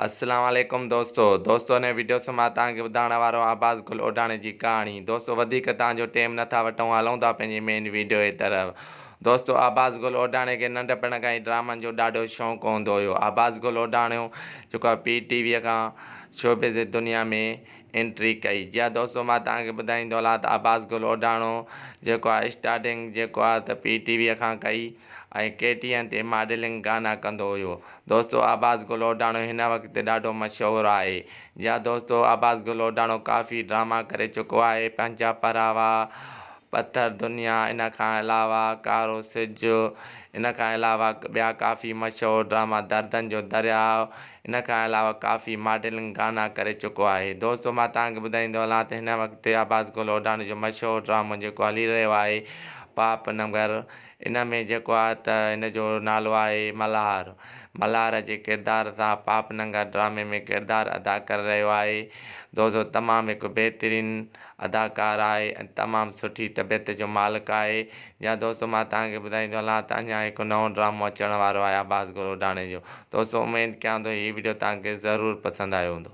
اسلام عليڪم دوستو دوستو هن وڊيو سان مان توهان کي ٻڌائڻ وارو آهيان عباس گل اوڍاڻي جي ڪهاڻي دوستو وڌيڪ توهان جو ٽيم نٿا وٺون هلون ٿا پنهنجي مين وڊيو جي طرف دوستو عباس گل اوڍاڻي کي ننڍپڻ کان ئي ڊرامن جو ڏاڍو شوق هوندو هيو عباس گل اوڍاڻو جيڪو آهي پي ٽي وي کان شوبز جي دنيا ۾ انٽري ڪئي جي ها دوستو مان توهان کي ٻڌائيندو هلان ته عباس گل اوڍاڻو جيڪو آهي اسٽارٽنگ جيڪو آهي ته پي ٽي وي کان ڪئي ۽ ڪي ٽي اين تي ماڊلنگ گانا ڪندو هيو. دوستو عباس گل اوڍاڻو هن وقت ڏاڍو مشهور آهي. جي ها دوستو عباس گل اوڍاڻو ڪافي ڊراما ڪري چڪو آهي پنهنجا پراوا، پٿر دنيا ان کان علاوه ڪارو سج ان کان علاوه ٻيا ڪافي مشهور ڊراما دردن جو درياء ان کان علاوه ڪافي ماڊلنگ گانا ڪري چڪو آهي. دوستو مان توهان کي ٻڌائيندو هلان ته هن وقت عباس گل اوڍاڻي جو مشهور ڊرامو جيڪو هلي رهيو آهي پاپ نگر ان ۾ جيڪو آهي ته ان جو نالو آهي ملهار. ملهار جي ڪردار سان پاپ ننگر ڊرامي ۾ ڪردار ادا ڪري رهيو آهي. دوستو تمام هڪ بهترين اداڪار آهي ۽ تمام سٺي طبيعت جو مالڪ آهي. جا دوستو مان توهان کي ٻڌائيندو هلان ته اڃا هڪ نئون ڊرامو اچڻ وارو آهي عباس گل اوڍاڻي جو. دوستو اميد ڪيان ٿو هي وڊيو توهان کي ضرور پسند آيو هوندو.